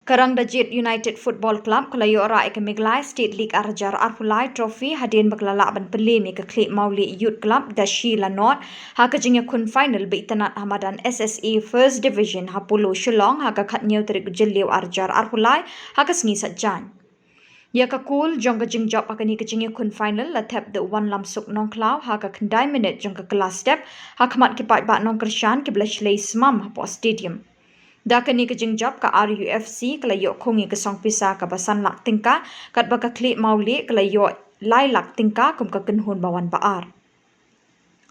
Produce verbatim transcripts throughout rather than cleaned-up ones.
Ka Rangdajit United Football Club ka la ïoh rah ïa ka Meghalaya State League ar hajar arphew lai trophy hadien ba ka la lah ban pynliem ïa ka Khlieh Mawlieh Youth Club da shi la nod ha ka jingïakhun final ba itynnad ha madan S S A First Division ha Polo Shillong ha ka khathynñiew tarik u Jylliew ar hajar arphew lai ha ka sngi Saitjaiñ. Ïa ka kol jong ka jingjop ha kane ka jingïakhun final la thep da u Wanlamsuk Nongkhlaw ha ka khyndai minit jong ka kylla step ha khmat ki paidbah nongkyrshan kiba la shlei smam hapoh stadium. Da kane ka jingjop ka R U F C ka la ïoh khung ïa ka song pisa kaba san lak tyngka, katba ka Khlieh Mawlieh ka la ïoh lai lak tyngka kum ka kynhun ba wan ba ar.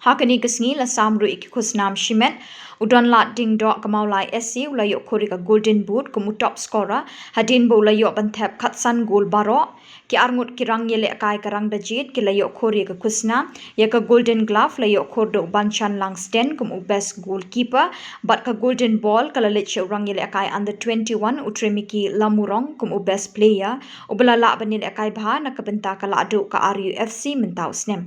Ha kane ka sngi la sam ruh ïa ki khusnam shimet, u Donlad Diengdoh ka Mawlai S C u la ïoh khur ïa ka Golden Boot kum u top scorer hadien ba u la ïoh ban thep khatsan gol baroh. Ki arngut ki rangïalehkai ka Rangdajit ki la ïoh khur ïa ka khusnam, ïa ka Golden Glove la ïoh khur da u Banchan Langsten kum u best goalkeeper, bad ka Golden Ball ka la leit sha u rangïalehkai under twenty-one u Tremiki Lamurong kum u best player, uba la lah ban ïalehkai bha na ka bynta ka lahduh ka R U F C mynta u snem.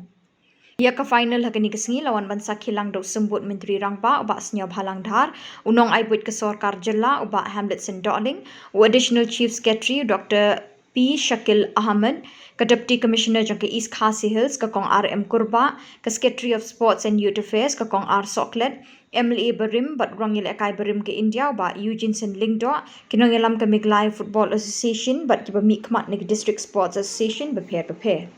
Ïa ka final ha kane ka sngi la wan ban sakhi lang da u Symbud Myntri Rangbah u Bah Sniawbhalang Dhar, u nongai buit ka sorkar jylla u Bah Hamletson Dohling, u Additional Chief Secretary u Doctor P Shakil Ahmed, ka Deputy Commissioner jong ka East Khasi Hills ka Kong R M Kurbah, ka Secretary of Sports and Youth Affairs ka Kong R Sohkhlet, M L A barim bad rangïalehkai barim ka India u Bah Eugenson Lyngdoh, ki nongïalam ka Meghalaya Football Association bad kiba mihkhmat na ki District Sports Association bapher bapher.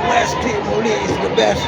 West Timor is the best.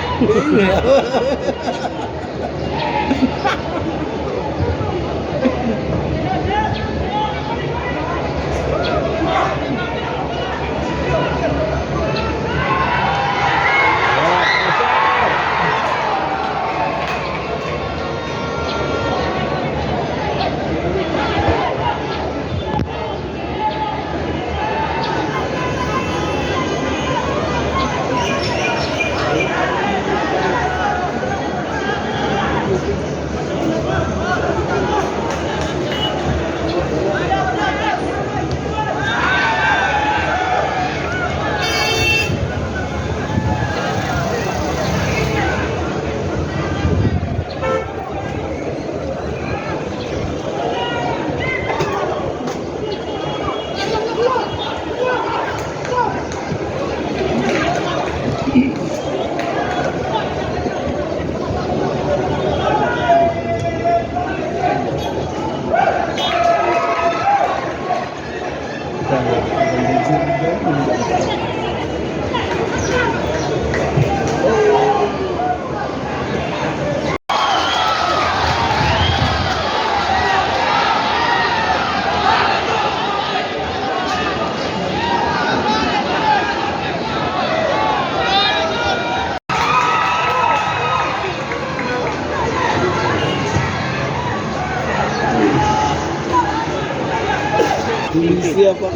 Polisi apa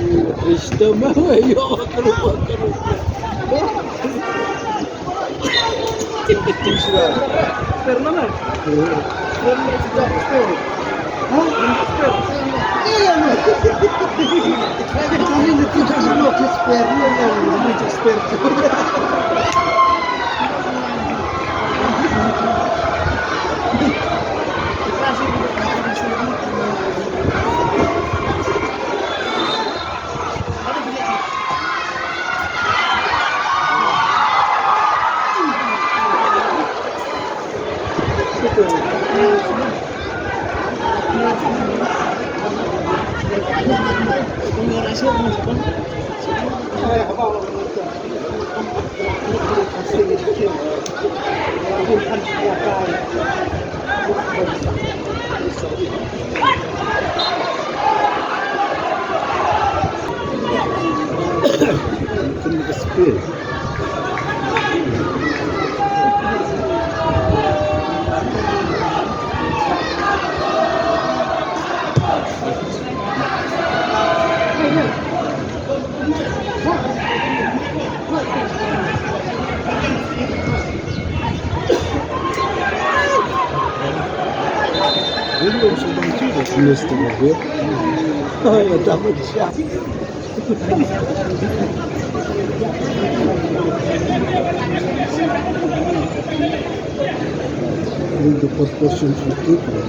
Kristen mah, ayo, kerupa, kerupa. Spare mana? Spare mana? Spare mana? Spare. Hah? Spare. Iya, mana? Kami ni tu tak perlu ke spare ni, kan? Ini tu spare tu. List over here. Oh, yeah, that was shot. With the first question from Tripura.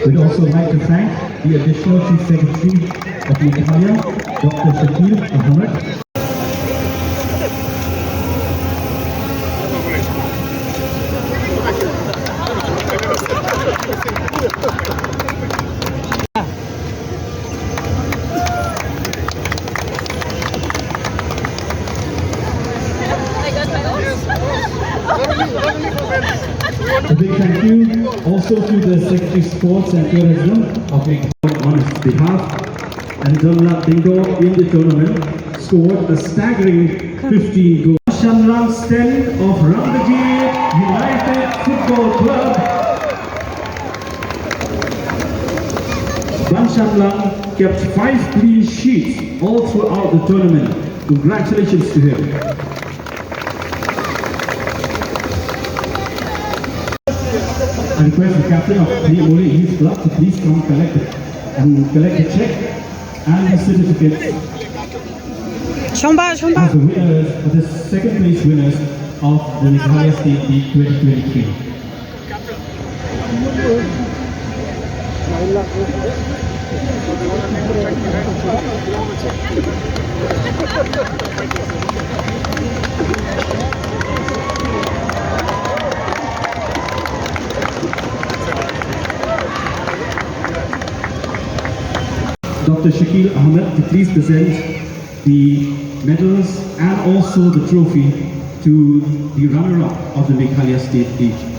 We'd also like to thank the Additional Chief Secretary of Meghalaya, Doctor Shakil Ahmed. A big thank you also to the Secretary Sports and Tourism of Meghalaya on his behalf, and Donlap Dingdor in the tournament scored a staggering fifteen goals. Shamlang Sten of Rangbajit United Football Club. Ban Shamlang kept five clean sheets all throughout the tournament. Congratulations to him. I request the captain of Ri Mole Youth Club to please come collect it and collect the check and the certificates. Shongba, shongba. As the winners, the second place winners of the Meghalaya State League twenty twenty-three. Doctor Shakil Ahmed to please present the medals and also the trophy to the runner-up of the Meghalaya State League.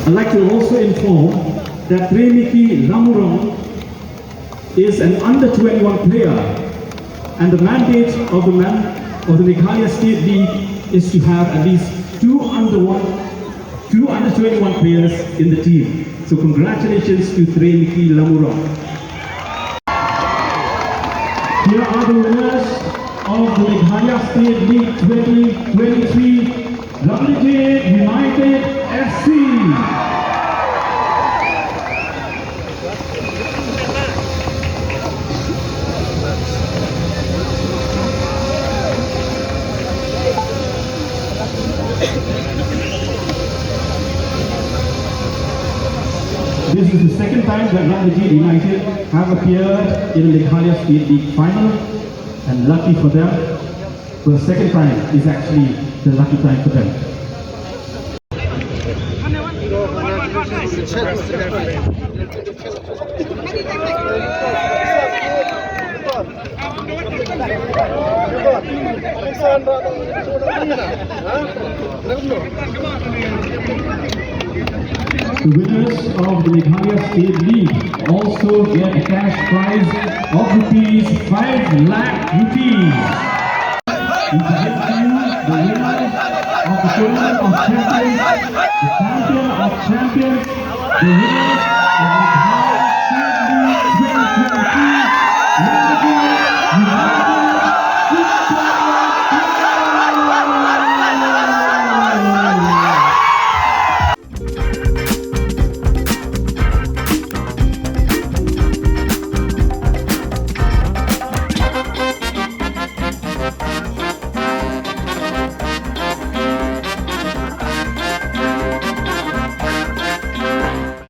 I'd like to also inform that Tremiki Lamurong is an under twenty-one player, and the mandate of the man of the Meghalaya State League is to have at least two under one, two under twenty-one players in the team. So congratulations to Tremiki Lamurong. Here are the winners of the Meghalaya State League twenty twenty-three, Rangbajit United F C. This is the second time that Rangbajit United have appeared in the Meghalaya State League final, and lucky for them, the second time is actually the lucky time for them. The winners of the Meghalaya State League also get a cash prize of rupees five lakh rupees. We present to you the winners of the Tournament of Champions, the champion of champions, the winners